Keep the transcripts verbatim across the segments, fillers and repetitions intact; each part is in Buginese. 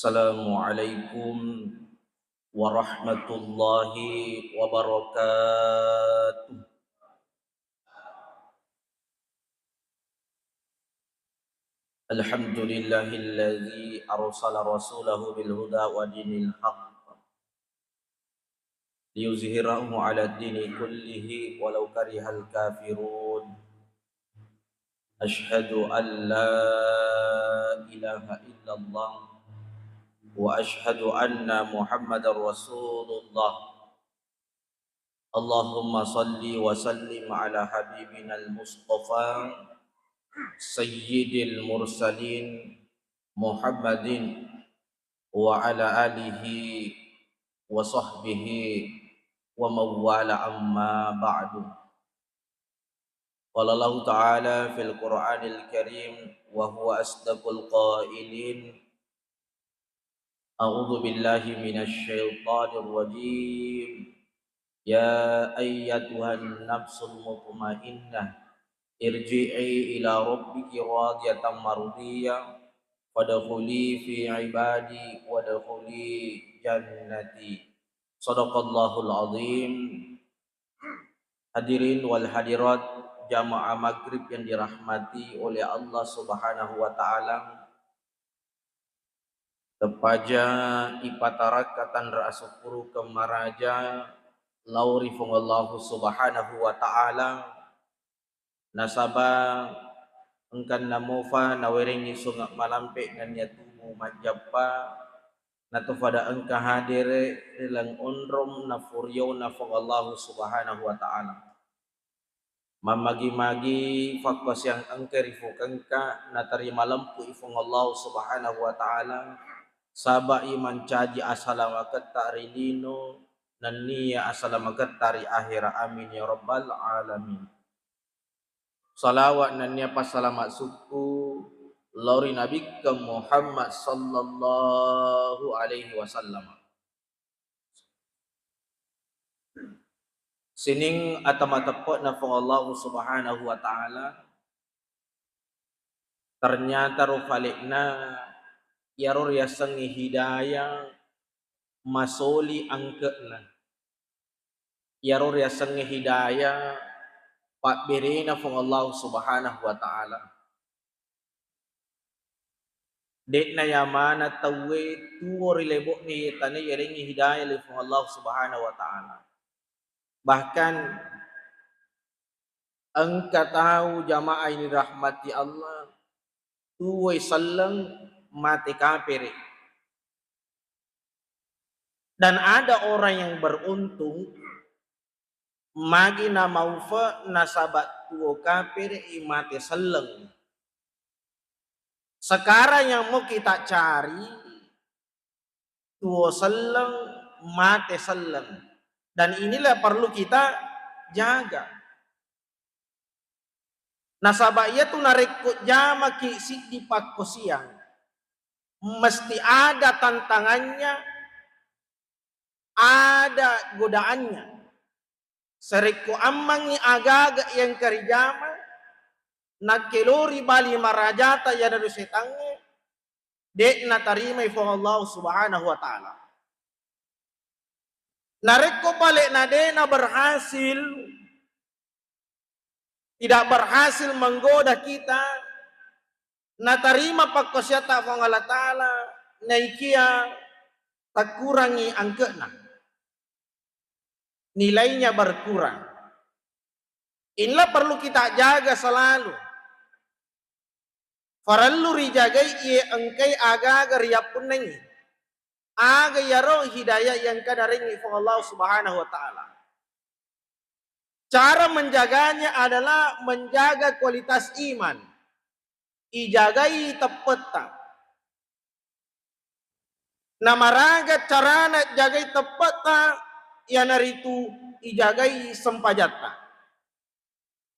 Assalamualaikum warahmatullahi wabarakatuh. Alhamdulillahilladzi arsala rasulahu bil huda wa dinil haq liyuzhirahu ala dini kullihi walau karihal kafirun. Asyhadu an la ilaha illallah wa asyhadu anna Muhammadar Rasulullah. Allahumma salli wa sallim ala habibinal Mustafa sayyidil mursalin Muhammadin wa ala alihi wa sahbihi wa mawwala, amma ba'du. Qala Allahu ta'ala fil Qur'anil Karim wa huwa asdaqul qailin, a'udzu billahi minasy syaithanir rajim. Ya ayyatuhan nafsul mutmainnah, irji'i ila rabbiki radiyatan mardiyah, fadkhuli fi ibadi wadkhuli jannati. Sadaqallahul azim. Hadirin wal hadirat, jamaah maghrib yang dirahmati oleh Allah Subhanahu wa Ta'ala, teppaja ipatarakka tanra asukkurukeng maraja lao ri Fuang Allahu Subhanahu wa Ta'ala, nasaba engkanna mofa nawerengngi sunge malampe nennia tumu majjappa, nato fada engka hadere ri leng onrong na furiauna Fuang Allahu Subhanahu wa Ta'ala. Mammagi-magi fakkasiang engka ri fukengka natarima lempu'i Fuang Allahu Subhanahu wa Ta'ala, saba'i mancaji asalamaketta ri lino nennia asalamaketta ri ahera. Amin ya rabbal alamin. Salawat nennia passalama sukku lao ri Nabikkeng Muhammad sallallahu alaihi wasallam. Sining ata mateppe'na Fuang Allahu Subhanahu wa Ta'ala, ternyata ro fale'na iyaro riasengnge hidayah masoli angke'na. Iyaro riasengnge hidayah pabberena Fuang Allahu Subhanahu wa Ta'ala. De'na yamana tauwe tuwo ri lebo'na iye tane yarengngi hidayah ri Fuang Allahu Subhanahu wa Ta'ala. Bahkan engka tau, jamaah ini rahmati Allah, tuwoi selleng mate kapere. Dan ada orang yang beruntung, magi namaufe nasaba tuwo kapere i mate selleng. Sekarang yang mau kita cari, tuwo selleng, mate selleng. Dan inilah perlu kita jaga. Nasaba iyatu narekko jamaki siddi pakkosiang, mesti ada tantangannya, ada godaannya. Sarekko ammangngi agaga yang karijama, nakkelori bali marajata iyanaro setangnge, de'na tarimai Fuang Allah Subhanahu wa Ta'ala. Narekko pale nadena berhasil, tidak berhasil menggoda kita, natarima pakkosiatta Fuang Allah Ta'ala, naikia takurangi angke'na, nilainya berkurang. Inilah perlu kita jaga selalu. Farellu rijagai iye engkai aga-aga riyappunnangi. Aga iyaro hidayah yang engka narengngi Fuang Allah Subhanahu wa Ta'ala. Cara menjaganya adalah menjaga kualitas iman. Ijagai teppetta. Namaraga carana jagai teppetta, iyanaritu ijagai sempajatta.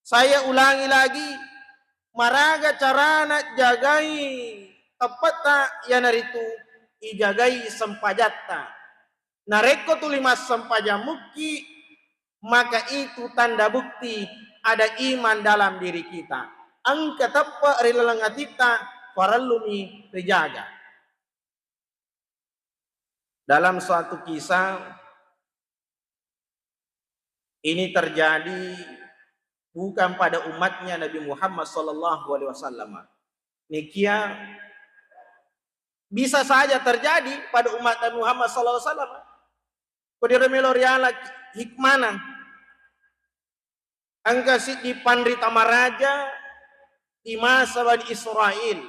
Saya ulangi lagi, maraga carana jagai teppetta, iyanaritu ijagai sempajatta. Narekko tuli massempajang mukki, maka itu tanda bukti ada iman dalam diri kita. Engka teppe ri laleng atitta, parellumi rijaga. Dalam suatu kisah, ini terjadi bukan pada umatnya Nabi Muhammad sallallahu alaihi wasallam. Nikia bisa saja terjadi pada umat Nabi Muhammad sallallahu alaihi wasallam. Kodiro melo riala hikmana. Engka siddi panrita maraja di masa Bani Israel.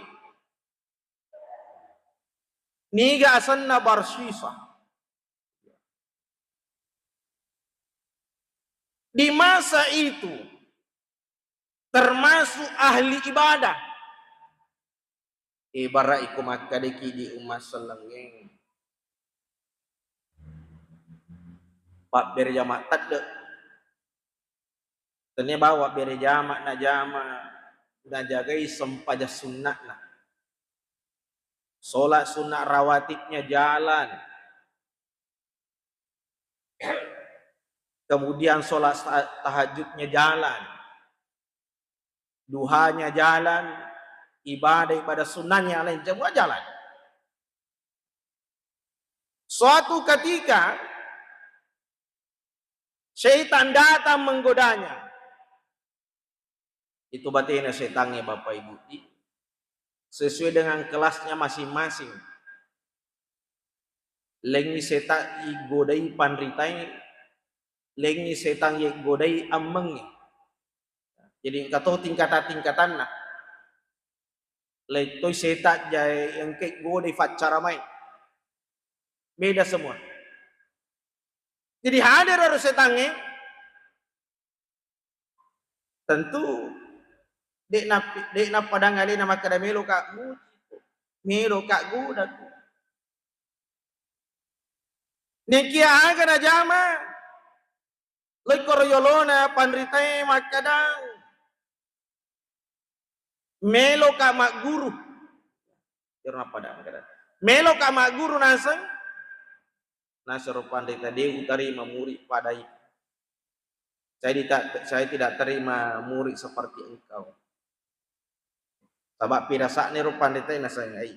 Niga asenna Barsisa. Di masa itu, termasuk ahli ibadah. Ibarat iko makkedaki di umma sellengngeng, pabbere jama tedde. Tennia bawa bere jama najama, najagai sempajang sunna'na. Sholat sunnah rawatibnya jalan. Kemudian sholat sa-, tahajudnya jalan. Duhanya jalan, ibadah-ibadah sunnahnya lain semua jalan. Suatu ketika, syaitan datang menggodanya. Itu batena setangnge, Bapak Ibu, di-, sesuai dengan kelasnya masing-masing. Lengngi setang igodai panritae, lengngi setang igodai ammengnge. Jadi engka to tingkatan-tingkatanna. Lettoi setang jae engke godai faccara mai. Beda semua. Jadi hadir ero setangnge, tentu de' nappi-, de' nappadang alena makkeda, "Meloka muji, meloka godaku." Nekia aga najama, lekko ro yolona panritae makkeda, "Meloka magguru." Ero nappada makkeda, "Meloka magguru naseng?" Nasero panrita, "De' utarima murid padai. Saya tidak, saya tidak terima murid seperti engkau." Saba' pirasa'na ero panritae nasengngai.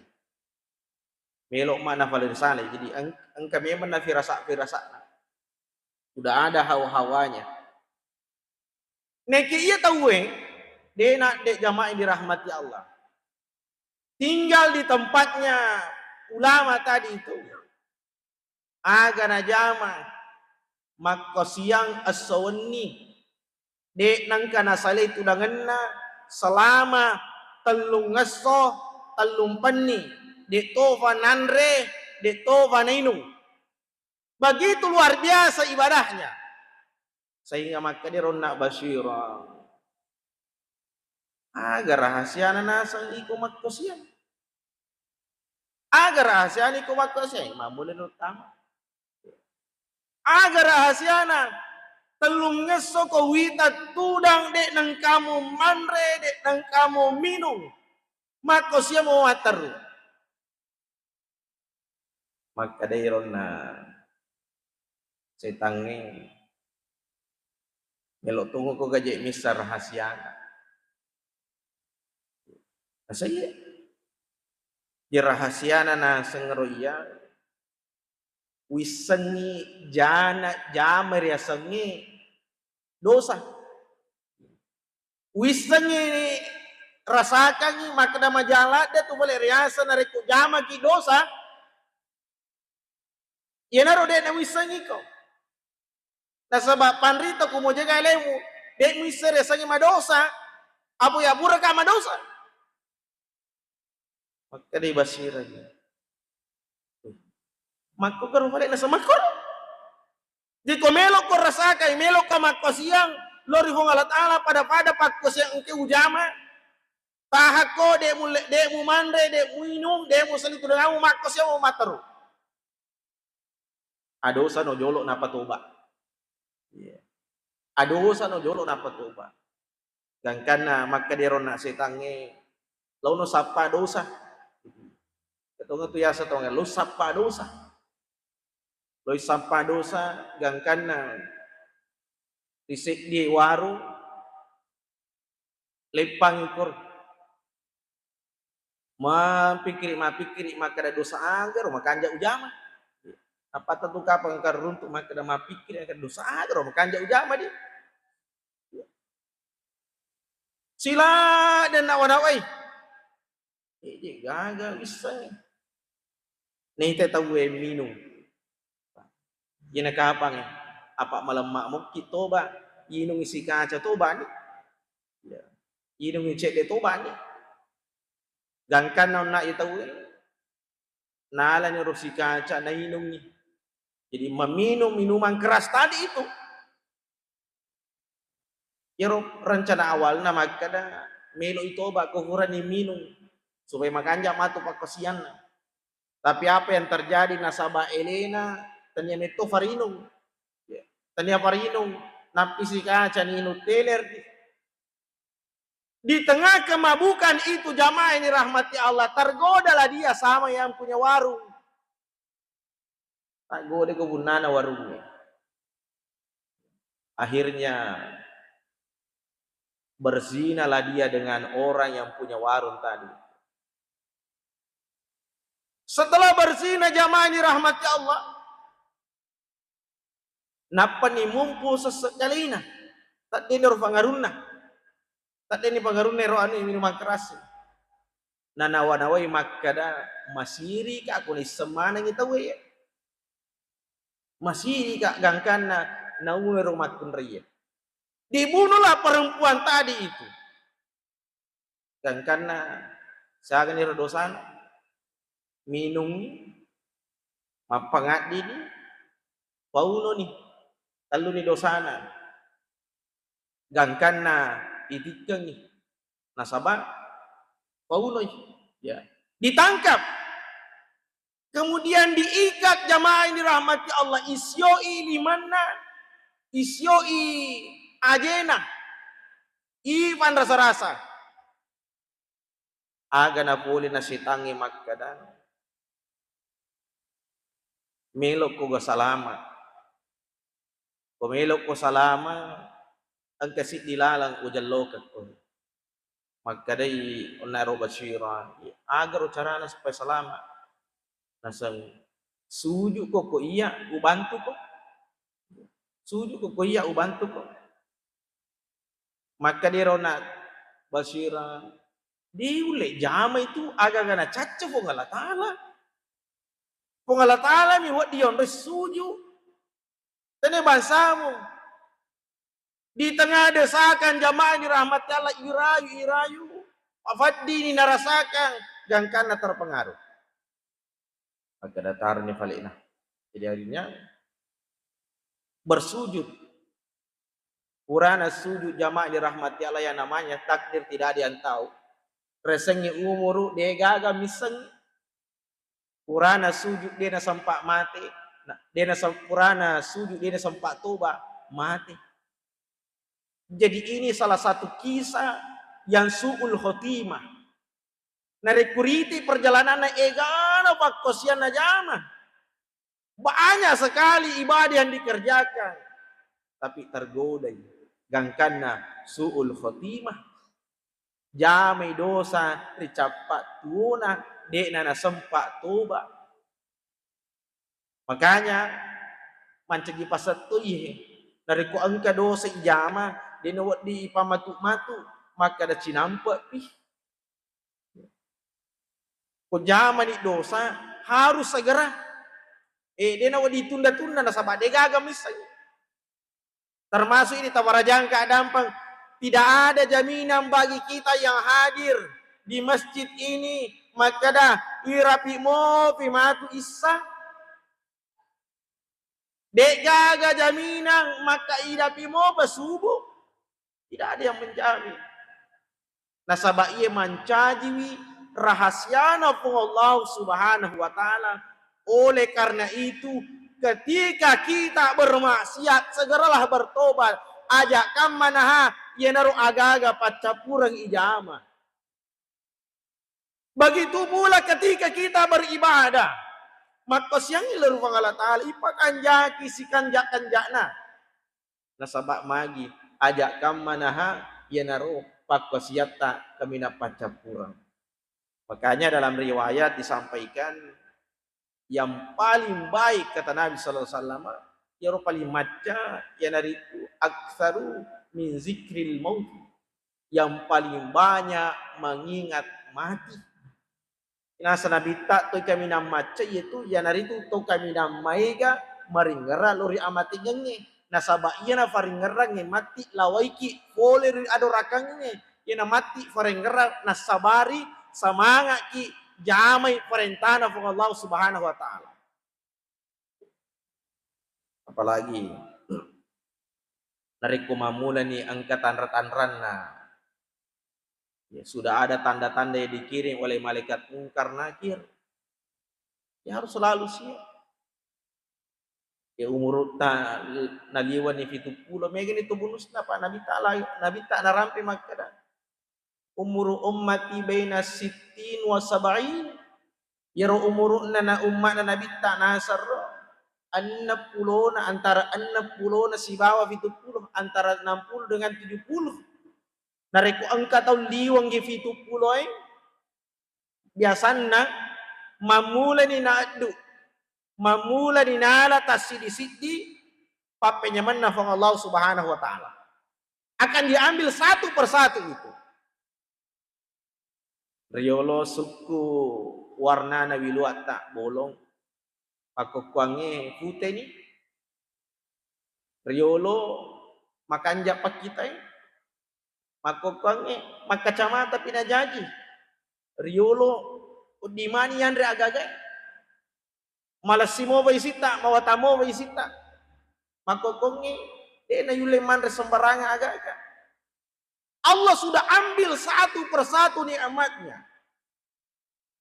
Melo' ma nafale risalai. Jadi eng-, engka memang nafirasa-, firasa'na. Udah ada hawa-hawanya. Nekia iya tauwe, de' na-, de' jamaah yang dirahmati Allah. Tinggal di tempatnya ulama tadi itu. Aga najama makkosiang esso wenni, de' nengka nasalai tudangenna selama tellung esso, tellung penni, de' tofa nanre, de' tofa nainung. Begitu luar biasa ibadahnya. Sehingga makkeda ro onna Basyira, "Aga rahasiana naseng iko makkosiang? Aga rahasiana iko makkosiang?" Mammulai ro tama. "Aga rahasiana tellung esso ko wita tudang, de' nengkamu manre, de' nengkamu minung, makkosiang mo matteru?" Makkedai ronna setangnge, "Melo' tongko gaje' missa rahasiana." Nasaiye, je rahasiana naseng ro iya, wissengngi jana, jama riasengnge dosa. Wissengngi, rasakangngi makkeda maja ladde tu pole riaseng narekko jamaki dosa, iyanaro de' nawissengiko. Nasaba' panrita ko mojega alemu, de' muisseng riasengnge madosa, apa ya buraka madosa. Makkedai Basira, "Makkokoro pale naseng makkoro? Jiko melokko rasakai, melokka makkosiang lao ri Puang Allah Ta'ala, pada-pada pakkosiang engke ujama, tahakko, de' mulle, de' mumanre, de' muinung, de' musalli tudangamu, makkosiang matteru." Adosano jolo napatoba. Iya. Adosano jolo napatoba. Gangkanna makkeda ronna setangnge, "Laono sappa dosa." Ketonga tu yasa tonga, "Lo sappa dosa." Loi sappa dosa, gangkanna ri seddi warung, leppang ikor. Mapikkiri, mapikkiri, makkeda, "Dosa aga ro makanja ujama?" Apa tentu kapang engka runtu makkeda mappikkiri, engka dosa aga ro makanja ujama di. Sila dan nawa-nawai. Jadi gaga wisseng. Nita tauwe minung. Iyana kapang, apa malemma mukki toba, inung isi kaca toba ni. Ya. Inung cedde toba ni. Gangkanna onna tauwe. Nalani ro sikaca nainungi. Jadi meminum minuman keras tadi itu. Iyaro rencana awalna makkeda, melo'i toba ko furani minung supaya makanja matu pakkasianna. Tapi apa yang terjadi nasaba elena tania metto farinung. Ya, tania farinung, nappisi kaca ninung teler. Di tengah kemabukan itu, jamaah yang dirahmati Allah, tergodalah dia sama yang punya warung. Taggodai ko bunnana warungnge. Akhirnya berzinalah dia dengan orang yang punya warung tadi. Setelah berzina, jamaah yang dirahmati Allah, nappani mumpu sesse kalena. Taddeni ro pangarunna. Taddeni pangarunna ro anu minuman keras. Nanawa-nawai makkeda, masirika ko naisseng manengi tauwe. Masirika gangkanna naunero makkunraie. Dibunuhlah perempuan tadi itu. Gangkanna siaganiro dosana. Minungngi, mappangaddini, paunoni, telluni dosana. Gangkanna itikkengi, nasaba paunoi. Ya. Ditangkap. Kemudian diikat, jamaah yang dirahmati Allah, isioi limanna, isioi ajena, ipanrasa-rasa. Aga napole na setangnge makkeda, melokko ga salama. Ko melokko salama, engka siddi laleng ujellokekko. Makkedai onnaro Basyira, agaro carana supaya salama. Naseng, sujuko ko iya, ubantuko. Sujuko ko iya, ubantuko. Makkedai ro na Basyira, de ulle jama itu aga-aga nacacca Puang Allah Taala. Puang Allah Taala mi wedding yonroi suju. Tania bangsamu. Di tengah desakan jamaah yang dirahmati Allah, irayu, irayu. Mafaddini narasakang, gangkanna terpengaruh. Maka datarni falena. Jadi akhirnya bersujud. Purana sujud jamaah dirahmati Allah yang namanya takdir tidak ada yang tahu. Resengngi umuru de gaga misseng. Purana sujud de nasempa mate. Na, de nasem-, purana sujud de nasempa toba, mate. Jadi ini salah satu kisah yang su'ul khotimah. Narekko riti perjalananna egana pakkosianna jama. Banyak sekali ibadah yang dikerjakan. Tapi tergodai. Gangkanna su'ul khotimah. Jamai dosa ricappa tuona, de'na nasempa toba. Makanya, mancaji pasettoi he. Narekko engka dosa ijama, de nawedding ipamatu-matu, makkeda cinampe'pi. Ko jamani dosa, harus segera. Eh, de nawedding tunda-tunda, nasaba de gaga misseng. Termasuk ini tawarajangka dampeng, tidak ada jaminan bagi kita yang hadir di masjid ini, makkeda irapi mopi matu issa. De gaga jaminan makka irapi mopa subuh. Tidak ada yang menjamin. Nasaba iye mancajiwi rahasiana Puang Allah Subhanahu wa Ta'ala. Oleh karena itu, ketika kita bermaksiat, segeralah bertobat. Aja kammanaha, iyanaro agaga paccappureng ijama. Begitu pula ketika kita beribadah, makkosiangngi lao ri Puang Allah Ta'ala, ipakanjaki sikanja-kanjana. Nasaba magi, aja kammanaha iyanaro pakkosiatta kaminang paccappureng. Makanya dalam riwayat disampaikan, yang paling baik, kata Nabi sallallahu alaihi wasallam, iyaro paling macca, iyanaritu aktsaru min zikril maut, yang paling banyak mengingat mati. Nasaba Nabitta to kaminang macca, iyatu iyanaritu to kaminang maega maringngerang lao ri amatengengnge. Nasaba iyana faringngerangnge matti lawaiki pole ri adorakangnge. Iyana matti faringngerang nassabari semanga'ki jamai parentana Puang Allah Subhanahu wa Ta'ala. Apalagi narekko mammulani engka tanra-tanranna, ya, sudah ada tanda-tanda yang dikirim oleh malaikat Munkar Nakir, ya harus selalu siap. Ya, umurutta naliwani fituppulo, megani tu bonusna, Pak, Nabitta la-, Nabitta narampe makkeda, "Umuru ummati baina sittin wa sab'in." Iyaro umuru'na na umma'na Nabitta nasarro, enneng pulona, antara enneng pulona sibawa fituppulo, antara enam puluh dengan tujuh puluh. Narekko engka tau liwanggi fituppulo e, biasanna mammulani naeddu, mammulani nala tassiddi-siddi pappenyamenna Puang Allah Subhanahu wa Ta'ala. Akan diambil satu persatu itu. Riolo sukku warnana wiluatta bolong, pakkokkoangnge puteni. Riolo makanja pakkitai, makkokkoangnge makkacamata pi najaji. Riolo uddimani yanre agagae. Malessi mopa isitta, mawatang mopa isitta. Makkokkoangnge de' nayulle manre sembarangan agaga. Allah sudah ambil satu persatu nikmatnya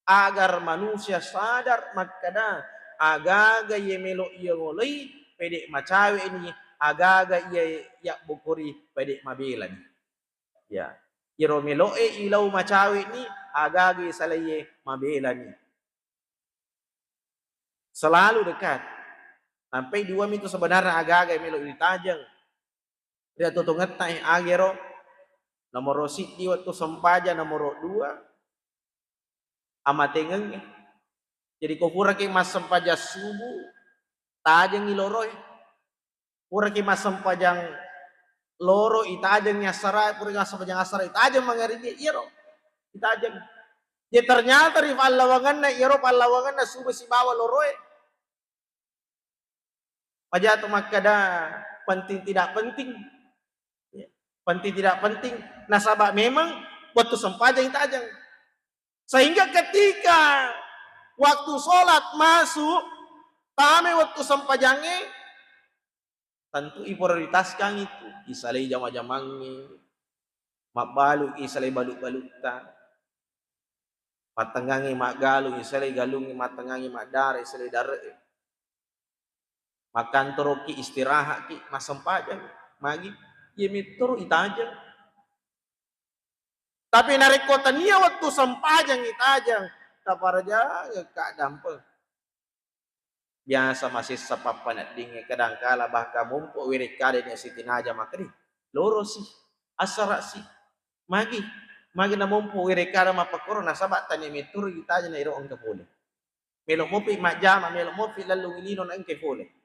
agar manusia sadar makkeda, agaga iye melo iya ngoloi pede macawe'ni, agaga iye yabbokori pede mabelani. Ya, iyaro melo'e ilau macawe'ni, agaga isalaiye mabelani. Selalu dekat. Nampai dua mitu sebenarnya agaga melo ditajeng. Ri atuo-tuongetta e, agero nomoro siddi wettu sempajang, nomoro dua amatengengnge. Jadi ko puraki massempajang subuh, tajengi loroe. Puraki massempajang loro, itajengi assara, puraki massempajang assara, itajeng mangaribi, iyaro itajeng. Ya, ternyata ri pallawangenna, iyaro pallawangenna subuh sibawa loroe. Maja tu makkeda penting tidak penting. Ya, penting tidak penting. Nasaba memang wettu sempajang itajeng. Sehingga ketika waktu sholat masuk, tame wettu sempajangnge, tentu iprioritaskan itu. Isalai jama-jamangnge, mabbalu isalai balu-balutta. Mattengngangngi maggalung, isalai galungnge, mattengngangngi maddare, isalai dare'e. Makkantoroki, istirahatki, massempajang. Magi? Iya mettoro itajeng. Tapi narekko tania wettu sempajang itajeng, taparajangekka dampeng. Biasa masessa pappaneddingnge, kadangkala bahkan mompo werekkadani sitinaja makkeda, "Lorosi, assara'si." Magi, magi namompo werekkada mappakkoro, nasaba tania mettoro itajeng na ero engka pole. Melo mopi majjama, melo mopi lellungi lino na engka pole.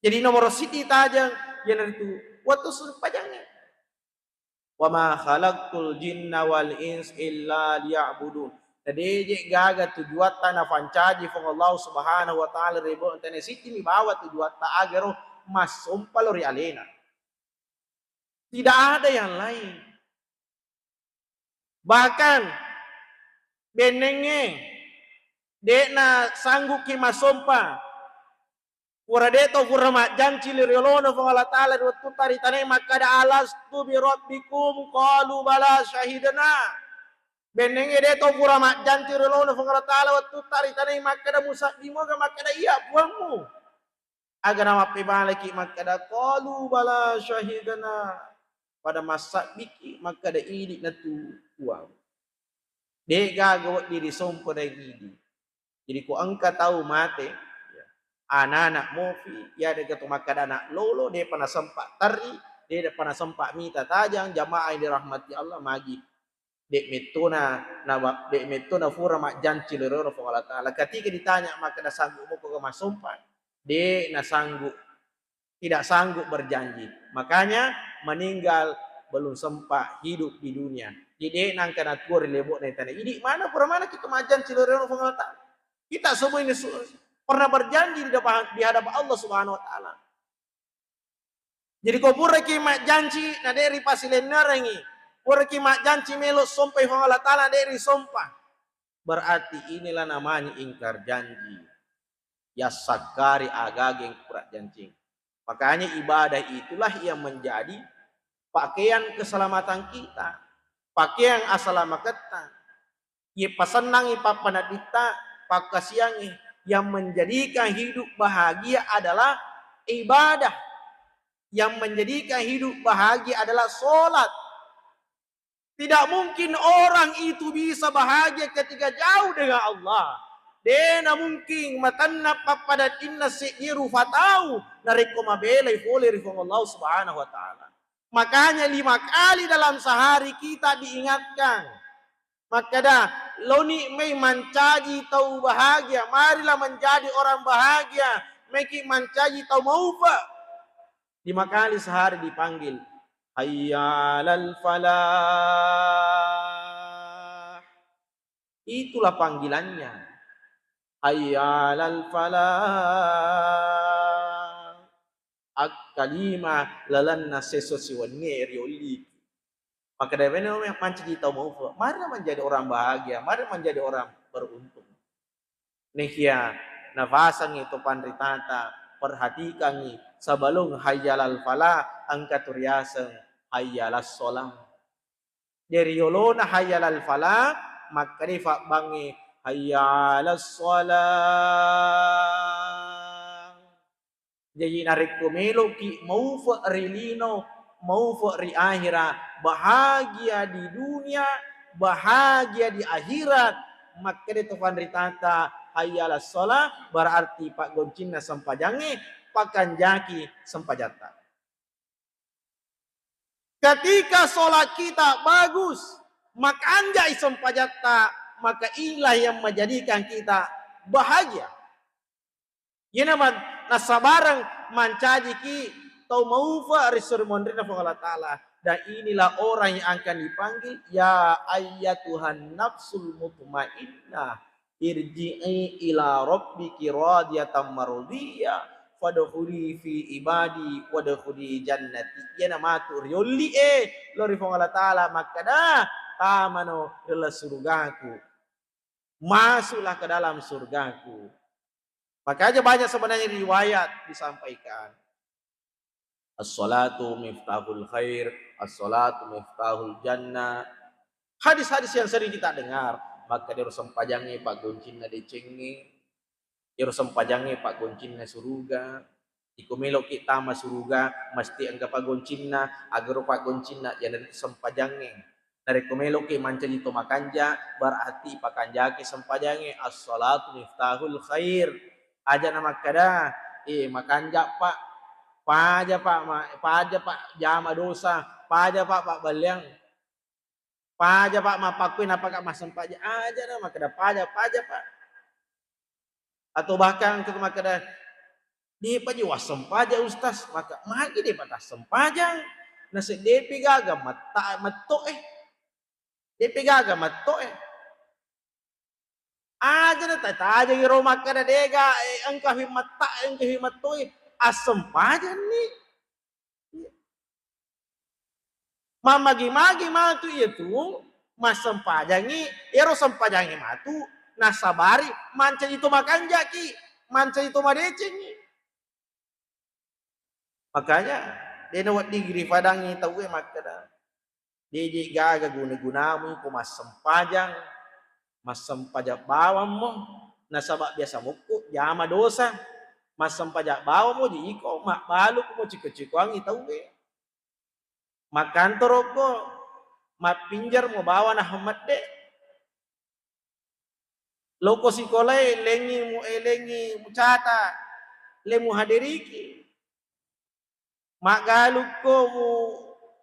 Jadi nomoro siddi tajeng, iyanaritu wettu sempajangnge. "Wa ma khalaqtul jinna wal ins illa liya'budun." Na deje gaga tujuatta nafancaji Puang Allah Subhanahu wa Ta'ala ri bola, tania siddi mi bawa tujuatta, agaro massompa lao ri alena. Tidak ada yang lain. Bahkan bennengnge de'na sanggukki massompa. Pura de' to pura majjanci ri riolona Puang Allah Ta'ala ri wettutta ri tanae makkada, "Alastu bi rabbikum?" Qalu, "Bala, syahidna." Bennengnge de' to pura majjanci ri riolona Puang Allah Ta'ala wettutta ri tanae makkada, "Musabbi moga?" Makkada, "Iya, Puangmu." Aga namappebalaki makkada, "Qalu bala syahidna." Pada massabbiki makkada, "Idi natu Puang." De'gaga wedding risompa daeng idi. Jadi ko engka tau mate, ya, anana mofi, ya, de'ga to makkada anak lolo, de'pa nasempa terri, de'pa nasempa mita tajang, jamaah yang dirahmati Allah, magi De' mettona na, de' mettona fura majjanci lao ri olo'na Puang Allah Ta'ala. Ketika ditanya makkeda, "Sanggup moko ga massompa?" De' nasanggup, tidak sanggup berjanji. Makanya meninggal belum sempat hidup di dunia. Jadi de' nengka natuo ri lebo'na tana. Idi' mana, pura mana kita majjanci lao ri olo'na Puang Allah Ta'ala? Kita semua ini su-, pernah berjanji di depan, di hadapan Allah Subhanahu wa Ta'ala. Jadi, ko puraki majjanci na de' ripasilennerengngi, puraki majjanci melo' sompai Puang Allah Ta'ala, de' risompa, berarti inilah namanya ingkar janji. Yassakkari aga-aga yang pura janci. Makanya ibadah itulah yang menjadi pakaian keselamatan kita, pakaian asalamaketta. Ye pasennangngi pappanedditta, pakkasiangngi, yang menjadikan hidup bahagia adalah ibadah. Yang menjadikan hidup bahagia adalah sholat. Tidak mungkin orang itu bisa bahagia ketika jauh dengan Allah. De' namungkin matanna pappaneddinna seddi rufa tau narekko mabelai pole ri Puang Allah Subhanahu wa Ta'ala. Makanya lima kali dalam sehari kita diingatkan. Makkeda, "Loni' mai mancaji tau bahagia, marilah menjadi orang bahagia, maiki mancaji tau maufa." Lima kali sehari dipanggil, "Hayya 'alal falah." Itulah panggilannya. "Hayya 'alal falah." Akkalima lalenna sesso siwennie riolli. Makkeda, "Melo' mancaji tau maufa, mari menjadi orang bahagia, mari menjadi orang beruntung." Nekia nafasangngi to panritata, perhatikangngi, sebelum hayya 'alal falah, engka tu riaseng hayya 'alas shalah. Jadi yolona hayya 'alal falah, makkeda fabbangnge hayya 'alas shalah. Jaji narekko meloki maufa ri lino, maufa ri akhira, bahagia di dunia, bahagia di akhirat, makkeda to panritata hayya 'alas shalah, berarti paggoncinna sempajangnge, pakanjaki sempajatta. Ketika sholat kita bagus, makanjai sempajatta, maka inilah yang menjadikan kita bahagia. Iyana man-, nassabareng mancajiki tau maufa ri suri monrinna Puang Allah Ta'ala. Dan inilah orang yang akan dipanggil, "Ya ayyatuhan nafsul mutmainnah, irji'i ila rabbiki radiyatan mardiyah, fadkhuli fi ibadi wadkhuli jannati." Iyana matu riolli e lao ri Puang Allah Ta'ala makkeda, "Tamano ri laleng surugaku. Masuklah ke dalam surgaku." Makanya banyak sebenarnya riwayat disampaikan. "As-shalatu miftahul khair, as-shalatu miftahul jannah." Hadis-hadis yang sering kita dengar, makkeda ero sempajangnge paggoncinna decengnge, ero sempajangnge paggoncinna suruga. Iko meloki tama suruga, mesti engka paggoncinna, aga ero paggoncinna, iyanaritu sempajangnge. Narekko meloki mancaji to makanja, berarti pakanjaki sempajangnge, as-shalatu miftahul khair. Aja na makkeda, "Eh, makanja, Pak. Paja, Pak, ma-, paja, Pak, jama dosa. Paja, Pak, pabballeang. Paja, Pak, mappakkue napaka massempajang." Aja na makkeda, "Paja, paja, Pak." Atau bahkan engka makkeda, "Depa ji wassempajang, Ustaz." Maka, "Magi depa tassempajang? Naseddepi gaga metta-, metto e. Depi gaga metto e." Aja na tatajeng ro makkeda dega, eh, engkafi metta, engkafi metto e, assempajanni. Mammagi-magi matu iyatu massempajangngi, ero sempajangngi matu nasabari mancaji to makanjaki, mancaji to madecengngi. Makanya, de nawedding rifadangngi tauwe makkeda, "Deje gaga guna-gunamu iko massempajang, massempajang bawammo, nasaba biasa mukku jama dosa, massempajang bawammo ji iko mabbaluku mociko-cikoangngi tauwe. Makkantorokko, mappinjermo bawana medde. Loko sikolae, lengngi mu-, eh, lengngi mucata, le muhaderiki. Maggalukko mu-,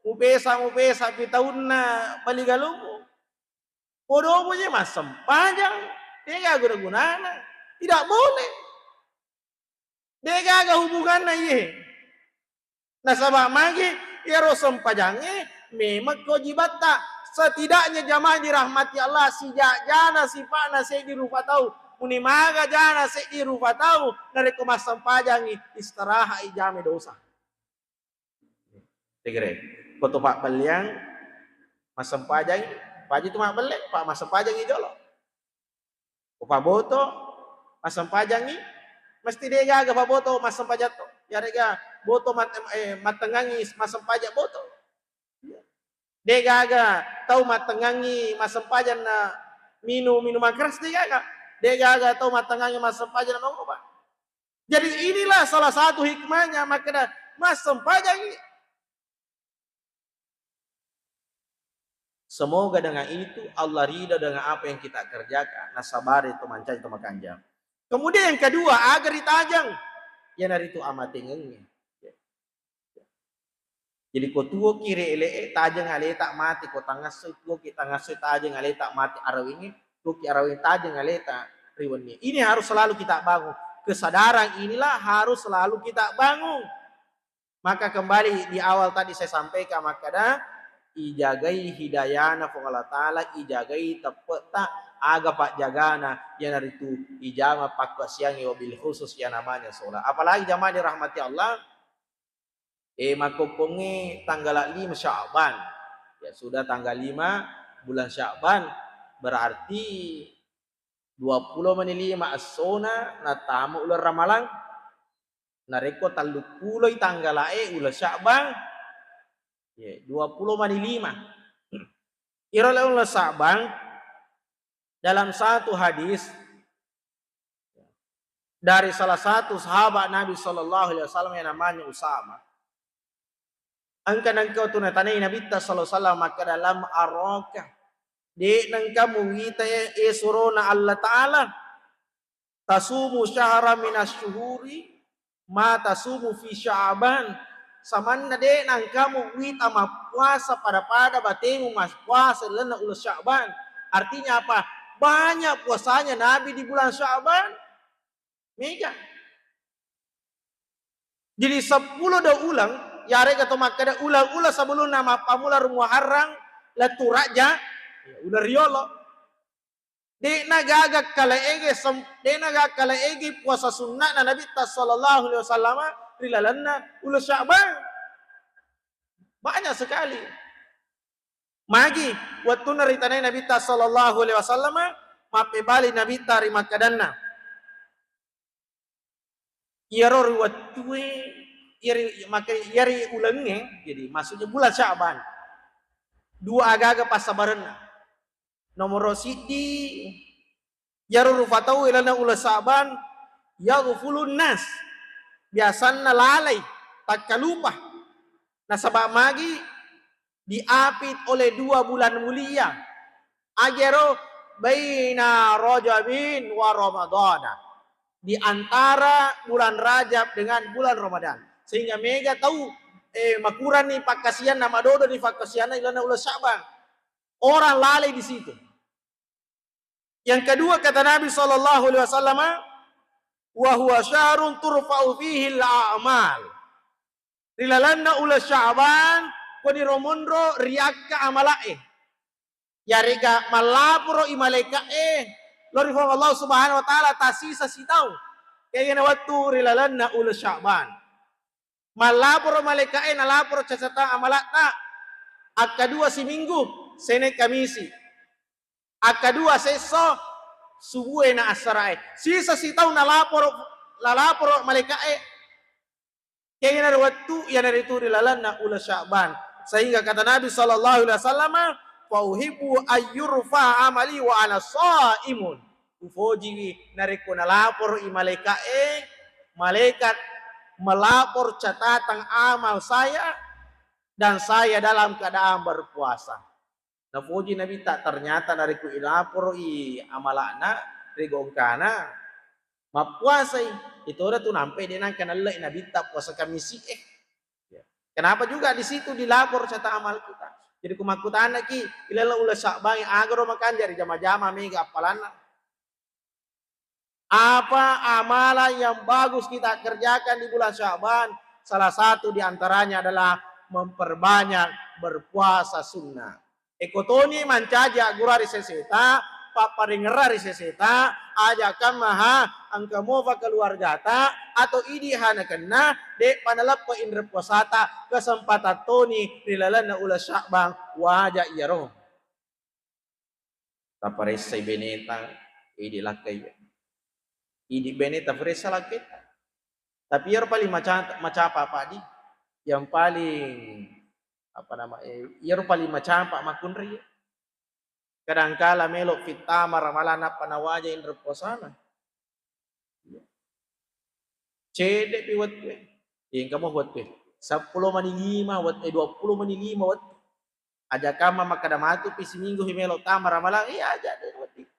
mupesa-, mupesa pi taunna bali galungmu. Podo moje massempajang, de'gaga guna-gunana. Tidak boleh. De'gaga hubunganna iye. Nasaba magi, iyaro sempajangnge memeng kewajibatta. Setidaknya jamaah dirahmati Allah, sija-, jana sipa'na seddi rupa tau. Muni maga jana seddi rupa tau, narekko massempajangngi, istirahat i jame dosa. Tegere. Ko to pabbelleang, massempajangngi, paja tu mabbelle, pa massempajangngi jolo. Upaboto, massempajangngi, mesti de'gaga paboto massempajang to. Yarega boto mat-, eh, mattengngangngi massempajang boto. De'gaga tau mattengngangngi massempajang na minum minuman keras, de'gaga. De'gaga tau mattengngangngi massempajang na mangoba. Jadi inilah salah satu hikmahnya, makkeda massempajangngi. Semoga dengan itu Allah ridha dengan apa yang kita kerjakan. Nasabari to mancaji to makanja. Kemudian yang kedua, aga ritajeng, iyanaritu amatengengnge. Jadi ko tuoki ri ele'e, tajeng aleta mati, ko tangassoi tuoki tangassoi tajeng aleta mati arawengnge, tuoki araweng tajeng aleta ri wennie. Ini harus selalu kita bangun. Kesadaran inilah harus selalu kita bangun. Maka kembali di awal tadi saya sampaikan, makkeda ijagai hidayana Puang Allah Ta'ala, ijagai teppe'ta, aga pajjagana, iyanaritu ijama pakkasiangnge, wabil khusus yang namanya sholat. Apalagi jamaah dirahmati Allah, eh, makkokkongnge tanggala lima Sya'ban. Ya sudah, tanggal lima bulan Sya'ban, berarti dua pulo mani lima essona natama uleng Ramalang. Narekko tellupuloi tanggala'e uleng Sya'ban, ye, dua pulo mani lima. Iro uleng Sya'ban, dalam satu hadis dari salah satu sahabat Nabi sallallahu alaihi wasallam yang namanya Usama, engka nengka tu natanai Nabitta sallallahu alaihi wasallam makkeda, "Lam araka, de nengka muwita e, e surona Allah Ta'ala, tasumu syahra minas syuhuri ma tasumu fi Sya'ban." Samanna de nengka muwita mappuasa pada-pada batemu mappuasa lalenna uleng Sya'ban. Artinya apa? Banyak puasanya Nabi di bulan Sya'ban. Mega. Jadi seppulo dua uleng, yarega to makkeda uleng-uleng sebelumna mappamula ri Muharram, lettu Rajab, ya, uleng riolo. De'na gaga kale'ege sem-, de'na gaga kale'ege puasa sunna'na Nabitta sallallahu alaihi wasallam ri lalenna uleng Sya'ban. Banyak sekali. Magi wettunna ritanai Nabitta sallallahu alaihi wasallam, mappebali Nabitta ri makkedanna, iyaro ri wettue, iyari, maka iyari ulengnge, jadi maksudnya bulan Sya'ban, dua agaga passabarenna. Nomoro siddi, iyaro rupa tau ilalenna uleng Sya'ban, yaghfulun nas, biasanna lalai, takkalupa. Nasaba magi diapit oleh dua bulan mulia. Agero baina Rajabin wa Ramadana. Di antara bulan Rajab dengan bulan Ramadan. Sehingga mega tau, eh, makuranni pakkasianna, madodo di pakkasianna ilalenna uleng Sya'ban. Orang lalai di situ. Yang kedua, kata Nabi sallallahu alaihi wasallam, "Wa huwa syahrun turfa'u fihi al-a'mal." Ri lalenna uleng Sya'ban, koniro monro riakka amala'e. Yarega mallaporo i malaika'e lao ri Puang Allah Subhanahu wa Ta'ala tasisa sitaung. Kegana wettu ri lalenna uleng Sya'ban. Mallaporo malaika'e, nalaporo catatan amala'ta. Akkadua siminggu, Senin Kamisi. Akkadua sesso, subue na assarae. Sisa sitaung nalaporo, nalaporo malaika'e. Kegana ri wettu iyanaritu ri lalenna uleng Sya'ban. Sehingga kata Nabi sallallahu alaihi wasallam, "Fa uhibbu ayyurfa amali wa ana shaimun." Ufojiwi narekko nalaporo i malaika'e, malaikat melapor catatan amal saya dan saya dalam keadaan berpuasa. Nafoji Nabitta, ternyata narekko ilaporo i amala'na ri gongkana, mappuasai, itoda tu nampai de nangka nallei Nabitta puasa Kamisi e. Ya. Kenapa juga di situ dilapor catatan amal kita? Jadi ku makkutanaki, ilaleng uleng Sya'ban, agaro makanja rijama-jama mega appalanna. Apa amalan yang bagus kita kerjakan di bulan Sya'ban? Salah satu di antaranya adalah memperbanyak berpuasa sunnah. Eko toni mancaji aggura ri seseta, papparingerra ri seseta, aja kamma ha, engka mofa keluargata, atau idi hanakenna, de'pa naleppe inre puasata, kesempatan toni ri lalenna uleng Sya'ban, waja iyaro. Taparessai beneta, idi lakkai. Idi beneta paressa lakketta. Tapi iyaro paling maca-, macapa padi, yang paling, apa nama, eh, iyaro paling macapa makkunrai. Kadangkala melo fittama ramalang nappa nawaja inre puasana. Cedde'pi wettue. Engka mo wettue. Seppulo mani lima wet-, eh, dua puluh mani lima wettu. Aja kamma makkeda matu pi siminggu pi melo tama ramalang, iya aja de' wedding.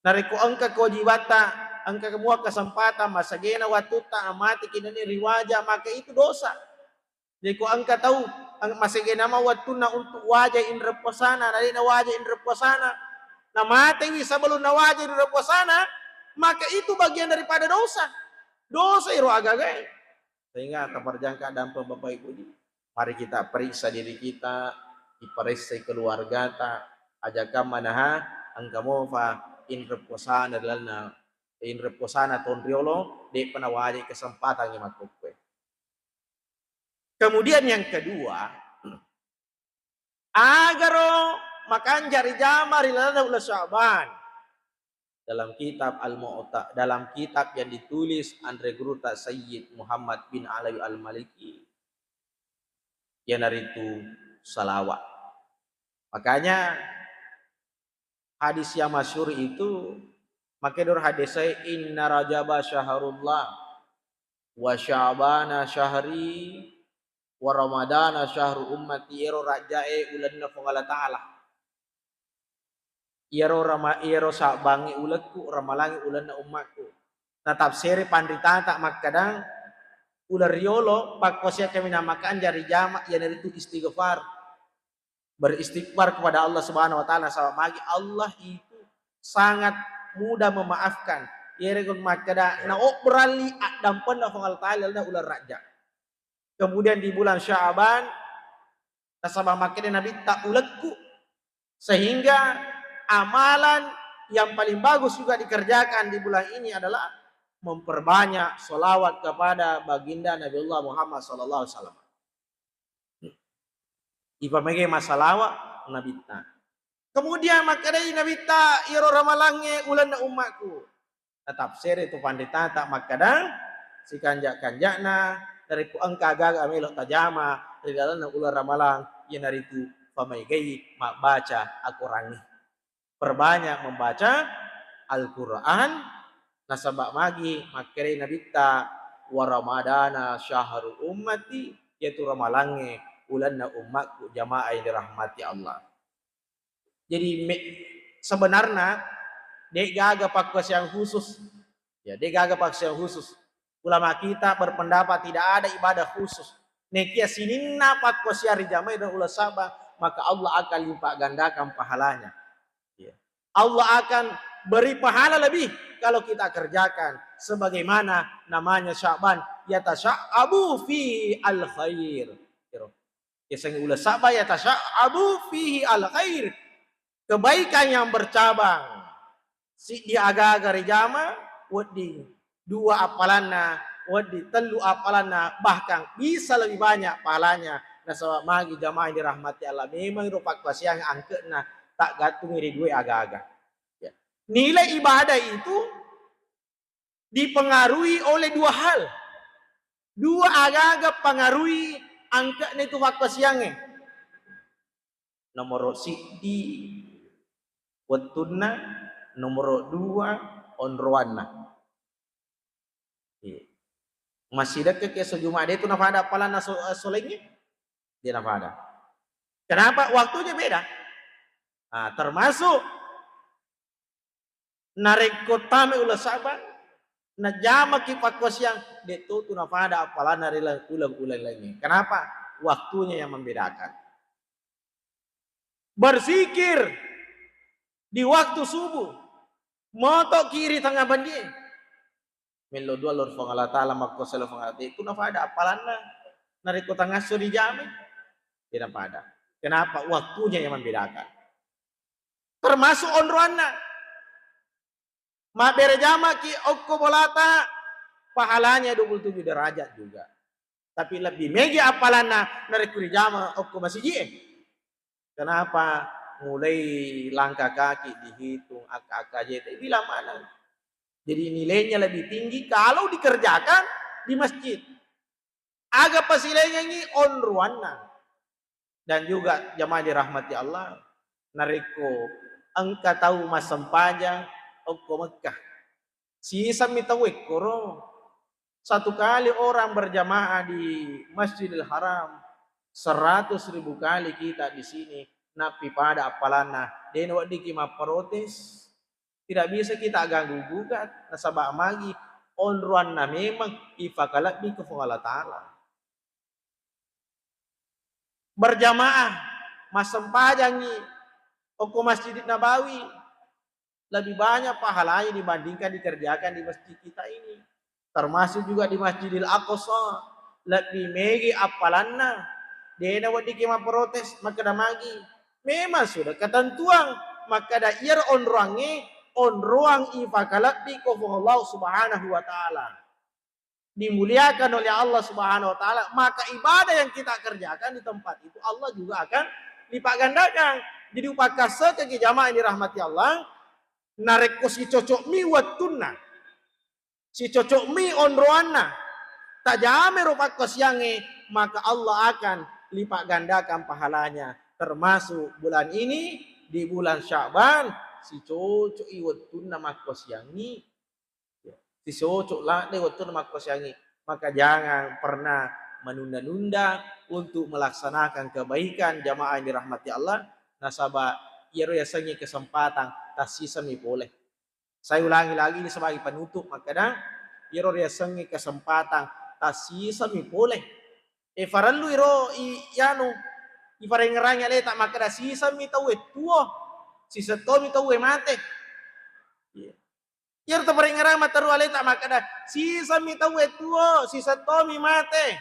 Narekko engka kewajibatta, engka mua kesempatan, masegena wattutta, amateki nani riwaja, maka itu dosa. Jadi ko engka tau, eng-, masegena ma wettunna untuk waja inre puasana, na de'na waja inre puasana, na matewi sebelum nawaja inre puasana, maka itu bagian daripada dosa. Dosa iro agagae. Sehingga taparjangka dampeng Bapak Ibu di, mari kita periksa diri kita, iparessai keluargata, aja kamma naha, engka mofa inre puasana ri lalenna, inre puasana taung riolo, de'pa nawajai kesempatan makkukue. Kemudian yang kedua, agaro makanja rijama ri lalenna uleng Sya'ban. Dalam kitab Al-Mu'ta-, dalam kitab yang ditulis anre guruta Sayyid Muhammad bin Alawi Al-Maliki, iyanaritu salawat. Makanya hadis yang masyhur itu, makedor hadis saya, "Inna Rajaba syahrullah, wa Sya'bana syahri, wa Ramadana syahru ummati," ero Rajjae ulenna Puang Allah Ta'ala. Iyaro Rama-, iyaro Sa'bangnge ulekku, Ramalangnge ulenna ummakku. Natafsere panritata makkadang, uleng riolo pakkuasiang kaminang makanja rijama, iyanaritu istighfar. Beristighfar kepada Allah Subhanahu wa Ta'ala, nasaba magi Allah itu sangat mudah memaafkan. Iyarega makkeda, naobberalli addampenna Puang Allah Ta'ala ri uleng Rajab. Kemudian di bulan Sya'ban, nasaba makkeda Nabitta ulekku, sehingga amalan yang paling bagus juga dikerjakan di bulan ini adalah memperbanyak sholawat kepada baginda Nabiullah Muhammad sallallahu alaihi wasallam. Ipamege massalawa Nabitta. Kemudian makkedai Nabitta, "Iyaro Ramalangnge ulenna ummakku." Natafsere tu panritata makkadang, sikanja-kanjana, narekko engka aga-aga melo tajama ri lalenna uleng Ramalang, iyanaritu pamaegai mabbaca Al-Qurangnge. Perbanyak membaca Al-Quran, nasaba magi makkedai Nabitta, "Wa Ramadana syahru ummati," iyatu Ramalangnge ulenna ummakku, jamaah yang dirahmati Allah. Jadi me-, sebenarnya de' gaga pakkuasiang khusus. Ya, de' gaga pakkuasiang khusus. Ulama kita berpendapat tidak ada ibadah khusus. Nekia sininna pakkuasiang rijamai dan uleng Sya'ban, maka Allah akan lipat gandakan pahalanya. Ya. Allah akan beri pahala lebih kalau kita kerjakan sebagaimana namanya Sya'ban, yatasya'abu fi al khair. Gitu. Yasengnge uleng Sya'ban, yatasya'abu fihi al khair, kebaikan yang bercabang. Siddi aga-aga rijama, wedding dua appalanna, wedding tellu appalanna, bahkan bisa lebih banyak pahalanya. Nasaba magi jamaah yang dirahmati Allah, memang ro pakkuasiang angke'na taggattungi ri dua aga-aga. Ya. Nilai ibadah itu dipengaruhi oleh dua hal. Dua aga-aga pengaruhi angke'na itu pakkuasiangnge. Nomoro siddi wettunna, nomoro dua onroanna. Iya. Massidekke'ki esso Jumat, de' tu nafada appalanna so-, solengnge? De' nafada. Kenapa? Waktunya beda. Ah, termasuk narekko tama uleng Sya'ban, najamaki pakkuasiang, de' to tu nafada appalanna ri uleng-uleng laingnge. Kenapa? Waktunya yang membedakan. Berzikir di waktu subuh, motoki ri tengah bennie. Mello dua lo ri Puang Allah Ta'ala, makkuasa lo Puang Allah Ta'ala, itu napada appalanna. Narekko tangasso dijamai, tidak pada. Kenapa? Waktunya yang membedakan. Termasuk onroanna. Mabbere jamaki okko bolata, pahalanya dua puluh tujuh derajat juga. Tapi lebih mega appalanna narekko rijama okko masiji e. Kenapa? Mulai langkah kaki dihitung, akka-akka jete, bilang mana. Jadi nilainya lebih tinggi kalau dikerjakan di masjid. Aga pasilaingengngi onroanna. Dan juga jamaah dirahmati Allah, narekko engka tau massempajang okko Mekkah, sisemmi tau ekkoro. Satu kali orang berjamaah di Masjidil Haram, seratus ribu kali kita di sini, nappi pada appalanna, de' naweddikki mapprotes. Tidak bisa kita ganggu gugat, nasaba magi onroanna memang ifakalebbi ko Puang Allah Ta'ala. Berjamaah, massempajangngi okko Masjid Nabawi, lebih banyak pahalanya dibandingkan dikerjakan di masjid kita ini. Termasuk juga di Masjidil Aqsa, lebbi mega appalanna. De' naweddikki mapprotes, makkeda magi. Memang sudah ketentuan, makkeda iyaro onroangnge, onroang ifakalebbi ko Puang Allah Subhanahu wa Ta'ala. Dimuliakan oleh Allah Subhanahu wa Ta'ala, maka ibadah yang kita kerjakan di tempat itu, Allah juga akan lipat gandakan. Jadi, upakkasekki jamaah yang dirahmati Allah, narekko sicocokmi wettunna, sicocokmi onroanna, tajamai ro pakkasiangnge, maka Allah akan lipat gandakan pahalanya. Termasuk bulan ini, di bulan Sya'ban, sicocoki wettunna makkasiangngi. Sisocok ladde wettunna makkasiangngi. Maka jangan pernah menunda-nunda untuk melaksanakan kebaikan, jamaah yang dirahmati Allah. Nasaba iyaro yasengnge kesempatan, tassisemmi pole. Saya ulangi lagi ini sebagai penutup, makkeda, iyaro riasengnge kesempatan, tassisemmi pole. E, farellu iro i, i anu, ifarengngerangi aleta, makkeda, sisemmi tauwe tuo, siseng tomi tauwe mate. Iya. Iyaro taparengngerang matteru aleta makkeda, sisemmi tauwe tuo, siseng tomi mate.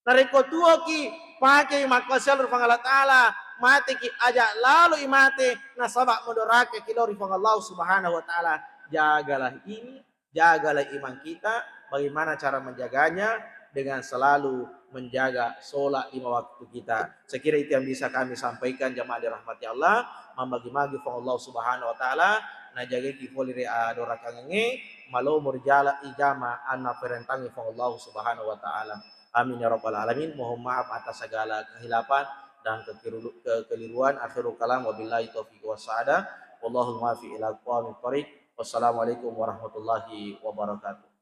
Narekko tuoki, pakei makkasiang ri Puang Allah Ta'ala, mateki, aja laloi mate, nasaba madorakaki lao ri Puang Allah Subhanahu wa Ta'ala. Jagalah ini, jagalah iman kita, bagaimana cara menjaganya? Dengan selalu menjaga sholat lima waktu kita. Saya kira itu yang bisa kami sampaikan, jamaah dirahmati Allah. Mammagi-magi Puang Allah Subhanahu wa Ta'ala, najagaki pole ri adorakangengnge, malomo ri jala ijama anna perentangi Puang Allah Subhanahu wa Ta'ala. Amin ya rabbal alamin. Mohon maaf atas segala kekhilafan dan kekiru-, kekeliruan. Akhirul kalam, wabillahi taufiq wassa'adah. Wallahul muwaffiq ila aqwamit thariq. Wassalamualaikum warahmatullahi wabarakatuh.